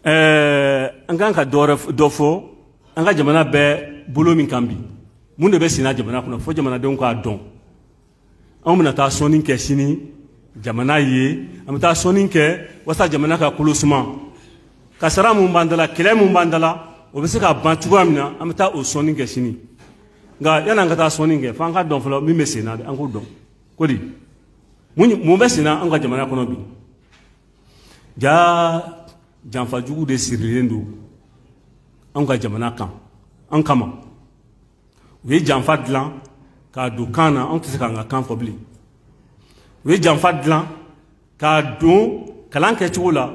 An kan ka dɔ fɔ an ka jamana bɛ bolo min kan bi, mun de bɛ senna jamana kɔnɔ fo jamanadenw k'a dɔn. Anw bɛna taa sɔnni kɛ sini jamana ye, an bɛ taa sɔnni kɛ walasa jamana ka kolo suma, kasara mun b'an da la, kɛlɛ mun b'an da la, o bɛ se ka ban cogoya min na, an bɛ taa o sɔnni kɛ sini. Nka yanni an ka taa sɔnni kɛ, f'an ka dɔn fɔlɔ min bɛ senna dɛ, an k'o dɔn. Ko di mun bɛ senna an ka jamana kɔnɔ bi? Jaa janfajugu de sirilen don an ka jamana kan, an kama. U ye janfa dilan k'a don kan na, anw tɛ se k'an ka kan fɔ bilen. U ye janfa dilan k'a don kalan kɛcogo la,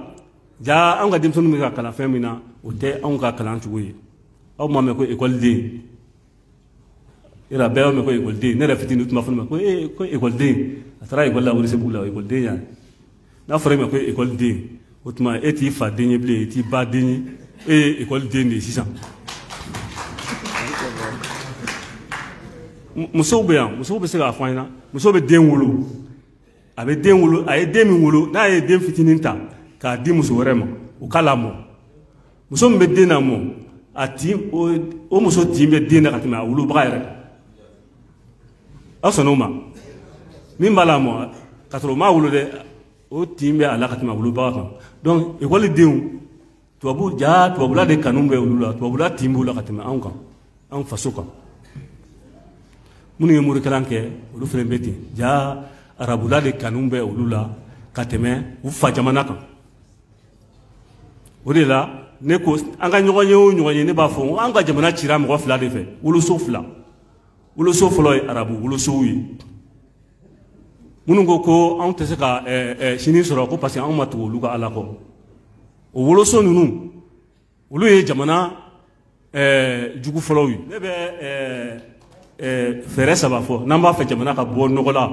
jaa an ka denmisɛnninw bɛ ka kalan fɛn min na, o tɛ anw ka kalan cogo ye. Aw m'a mɛn ko ekɔliden, yɔrɔ bɛɛ b'a mɛn ko ekɔliden. Ne yɛrɛ fitinin tun b'a fɔ ne ma ko ee ko ekɔliden, a taara ekɔli la Welesebugu la, ekɔliden yan. N'a fɔra e ma ko ekɔliden, o tuma e t'i fa den ye bilen, e t'i ba den ye, e ye ekɔliden de ye sisan. Musow bɛ yan, musow bɛ se k'a fɔ an ɲɛna, muso bɛ den wolo, a bɛ den wolo, a ye den min wolo, n'a ye den fitinin ta k'a di muso wɛrɛ ma, o k'a lamɔ. Muso min bɛ den lamɔ, a tin, o muso tin bɛ den na ka tɛmɛ a wolobaga yɛrɛ kan. Aw sɔnn'o ma? Min b'a lamɔ ka sɔrɔ o m'a wolo dɛ, o tin bɛ a la ka tɛmɛ a wolobaga kan. Donc ekɔlidenw, tubabu jaa tubabula de kanu bɛ olu la, tubabula tin b'u la ka tɛmɛ anw kan, anw faso kan. Minnu ye morikalan kɛ, olu fana bɛ ten, jaa arabula de kanu bɛ olu la ka tɛmɛ u fa jamana kan. O de la ne ko an ka ɲɔgɔn ye o ɲɔgɔn ye, ne b'a fɔ an ka jamana cira mɔgɔ fila de fɛ, woloso fila. Woloso fɔlɔ ye arabu wolosow ye, minnu ko ko anw tɛ se ka sini sɔrɔ ko parce que anw ma tugu olu ka ala kɔ. O woloso ninnu, olu ye jamana jugu fɔlɔw ye. Ne bɛ fɛɛrɛ saba fɔ n'an b'a fɛ jamana ka bɔ nɔgɔ la.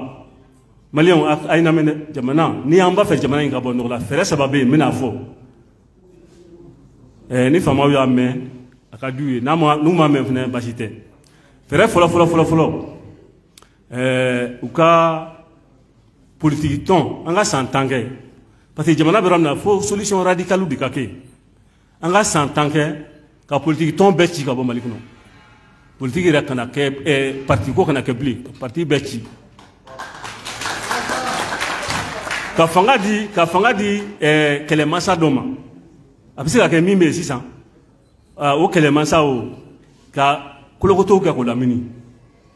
Maliyɛnw, a ye lamɛn dɛ, jamana ni an b'a fɛ jamana in ka bɔ nɔgɔ la, fɛɛrɛ saba bɛ yen, n bɛna fɔ. Ni faamaw y'a mɛn, a ka d'u ye, n'u m'a mɛn fana baasi tɛ. Fɛɛrɛ fɔlɔ fɔlɔ fɔlɔ fɔlɔ, u ka politiki tɔn, an ka san 10 kɛ, parce que jamana bɛ yɔrɔ min na, fo solution radicale de ka kɛ. An ka san 10 kɛ ka politiki tɔn bɛɛ ci ka bɔ Mali kɔnɔ. Politiki yɛrɛ kana kɛ, parti ko kana kɛ bilen, parti bɛɛ ci. Ka fanga di kɛlɛmasa dɔ ma. A bɛ se ka kɛ min bɛ yen sisan, o kɛlɛmasa o ka kolokotow kɛ k'o lamini.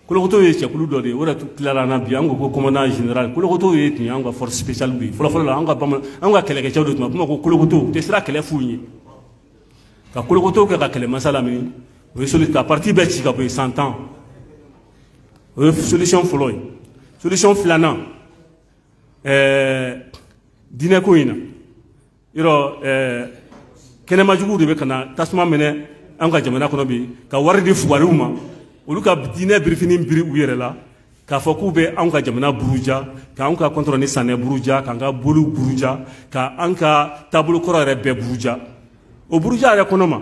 Kolokotow ye cɛkulu dɔ de ye, o de tilara an na bi, an ko ko commandant général. Kolokotow ye tun ye an ka force spéciale de ye fɔlɔ fɔlɔ la, an ka bamanan, an ka kɛlɛkɛcɛw de tun b'a fɔ ko kolokotow, u tɛ siran kɛlɛ f'u ye. Ka kolokotow kɛ ka kɛlɛmasa lamini, o ye solution, ka parti bɛɛ ci ka bɔ yen san 10. O ye solution fɔlɔ ye. Solution filanan, diinɛko in na, yɔrɔ kɛnɛmajuguw de bɛ ka na tasuma minɛ an ka jamana kɔnɔ bi, ka wari di fugariw ma, olu ka diinɛ birifini biri u yɛrɛ la, k'a fɔ k'u bɛ anw ka jamana buruja, k'anw ka kɔntɔrɔn ni sanɛ buruja, k'an ka boliw buruja, k'an ka taabolo kɔrɔ yɛrɛ bɛɛ buruja. O buruja yɛrɛ kɔnɔ ma,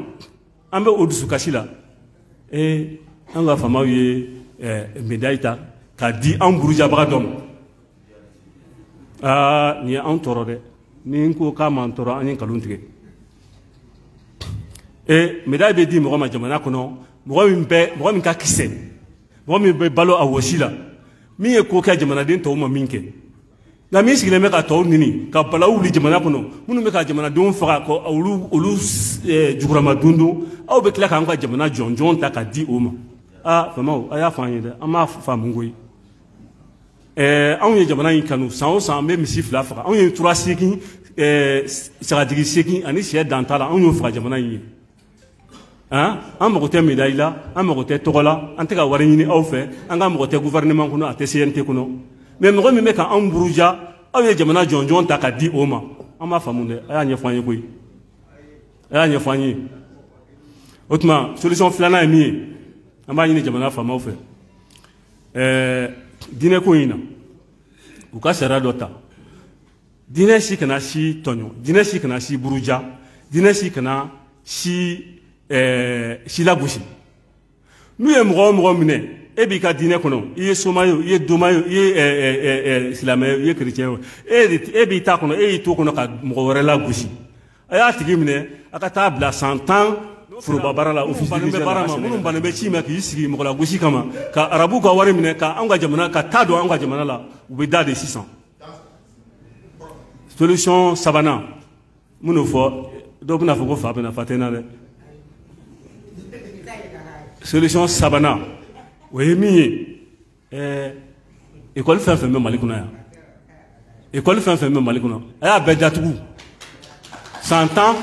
an bɛ o dusukasi la. An ka faamaw ye médaille ta k'a di anw burujabaga dɔ ma. Aa, nin ye anw tɔɔrɔ dɛ. Ni n ko k'a m'an tɔɔrɔ, an ye nkalon tigɛ. Médaille bɛ di mɔgɔ ma jamana kɔnɔ, mɔgɔ min ka kisɛ, mɔgɔ min bɛ balo a wɔsi la, min ye ko kɛ jamanaden tɔw ma min kɛ. Nka min sigilen bɛ ka tɔw ɲini ka balawu wuli jamana kɔnɔ, minnu bɛ ka jamanadenw faga ka olu jukurama dundun, aw bɛ tila k'an ka jamana jɔnjɔn ta ka di o ma. Aa, faamaw, a y'a fɔ an ye dɛ, an m'a faamu koyi. Anw ye jamana in kanu, san o san an bɛ misi 2 faga, anw ye tura 8, sagajigi 8 ani sɛ dan t'a la, anw y'o faga jamana in ye. An mago tɛ médaille la, an mago tɛ tɔgɔ la, an tɛ ka wari ɲini aw fɛ, an ka mago tɛ gouvernement kɔnɔ, a tɛ CNT kɔnɔ. Mais mɔgɔ min bɛ ka anw buruja, aw ye jamana jɔnjɔn ta ka di o ma, an b'a faamu dɛ, a y'a ɲɛfɔ an ye koyi, a y'a ɲɛfɔ an ye. O tuma solution filanan ye min ye, an b'a ɲini jamana faamaw fɛ, diinɛko in na, u ka sariya dɔ ta. Diinɛ si kana si tɔɲɔ, diinɛ si kana si buruja, diinɛ si kana si lagosi. N'u ye mɔgɔ o mɔgɔ minɛ, e b'i ka diinɛ kɔnɔ, i ye soma ye o, i ye doma ye o, i ye silamɛ ye o, i ye chrétien ye o, e b'i ta kɔnɔ, e y'i to kɔnɔ ka mɔgɔ wɛrɛ lagosi. A y'a tigi minɛ, a ka taa bila san 10 foroba baara la, office du Niger baara ma. Minnu bannen bɛ ci ma k'i sigi mɔgɔ la gosi kama, ka arabuw ka wari minɛ, ka anw ka jamana ka taa don anw ka jamana la, u bɛ da de sisan. Solution sabanan minnu fɔ, dɔw bɛna fɔ ko fa bɛna, fa tɛ n na dɛ. Solution sabanan, o ye min ye, école fɛn fɛn bɛ Mali kɔnɔ yan, école fɛn fɛn bɛ Mali kɔnɔ, a y'a bɛɛ datugu san 10,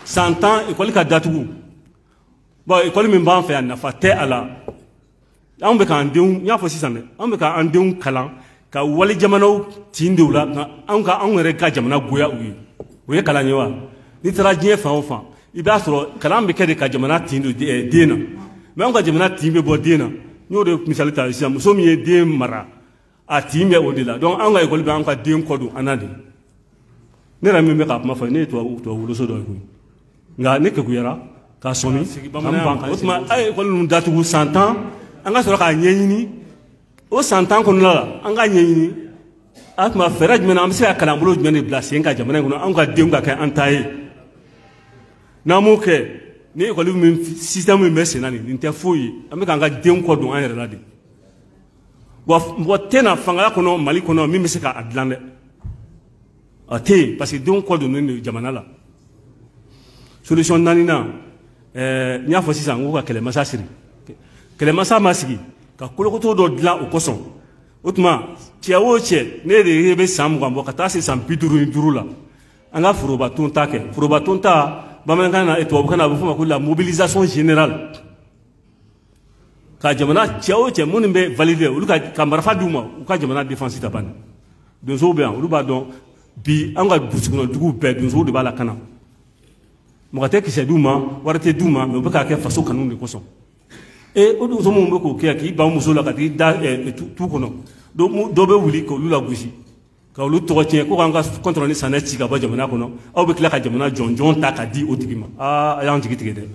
san 10, école ka datugu. Bon, école min b'an fɛ yan, nafa tɛ a la. Anw bɛ k'an denw, n y'a fɔ sisan dɛ, anw bɛ k'an denw kalan ka wali jamanaw tin de u la, nka anw ka anw yɛrɛ ka jamana goya u ye. O ye kalan ye wa? N'i taara diɲɛ fan o fan, i b'a sɔrɔ kalan bɛ kɛ de ka jamana tin don den na. Mais anw ka jamana tin bɛ bɔ den na. N y'o de misali ta sisan, muso min ye den mara, a tin bɛ o de la. Donc anw ka école bɛ anw ka den kɔ don an na de. Ne yɛrɛ min bɛ ka kuma fɔ, ne ye tubabu woloso dɔ ye koyi, nka ne kekuyara ka sɔmi ka n ban. O tuma a ye école ninnu datugu san 10, an ka sɔrɔ k'a ɲɛɲini. O san 10 kɔnɔna la, an k'a ɲɛɲini a tuma fɛɛrɛ jumɛn na an bɛ se ka kalanbolo jumɛn de bila sen kan jamana in kɔnɔ, anw ka denw ka kɛ an ta ye. N'an m'o kɛ, ni école min système min bɛ sen na nin tɛ foyi ye, an bɛ k'an ka denw kɔ don an yɛrɛ la de. Wa mɔgɔ tɛ na fanga kɔnɔ Mali kɔnɔ min bɛ se k'a dilan dɛ, a tɛ yen, parce que denw kɔ donnen don jamana la. Solution naaninan, n y'a fɔ sisan, n ko ka kɛlɛmasa siri. Kɛlɛmasa ma sigi ka kolokoto dɔ dilan o kosɔn. O tuma cɛ o cɛ, ne de bɛ san 20 bɔ ka taa se san 55 la, an ka forobaton ta kɛ. Forobaton ta, bamanankan na, tubabukan na, a bɛ fɔ o ma ko la mobilisation générale. Ka jamana cɛ o cɛ minnu bɛ valider, olu ka marifa d'u ma, u ka jamana défense ta banni. Donsow bɛ yan, olu b'a dɔn bi an ka burusi kɔnɔ duguw bɛɛ, donsow de b'a lakana. Mɔgɔ tɛ kisɛ d'u ma, wari tɛ d'u ma, mais u bɛ k'a kɛ faso kanu de kosɔn. E o donso minnu bɛ k'o kɛ, k'i ban muso la ka t'i da tu kɔnɔ, dɔ bɛ wuli k'olu lagosi, ka olu tɔgɔ tiɲɛ, ko k'an ka kɔntɔrɔn ni sanɛ ci ka bɔ jamana kɔnɔ. Aw bɛ tila ka jamana jɔnjɔn ta ka di o tigi ma. Aa, a y'an jigi tigɛ dɛ.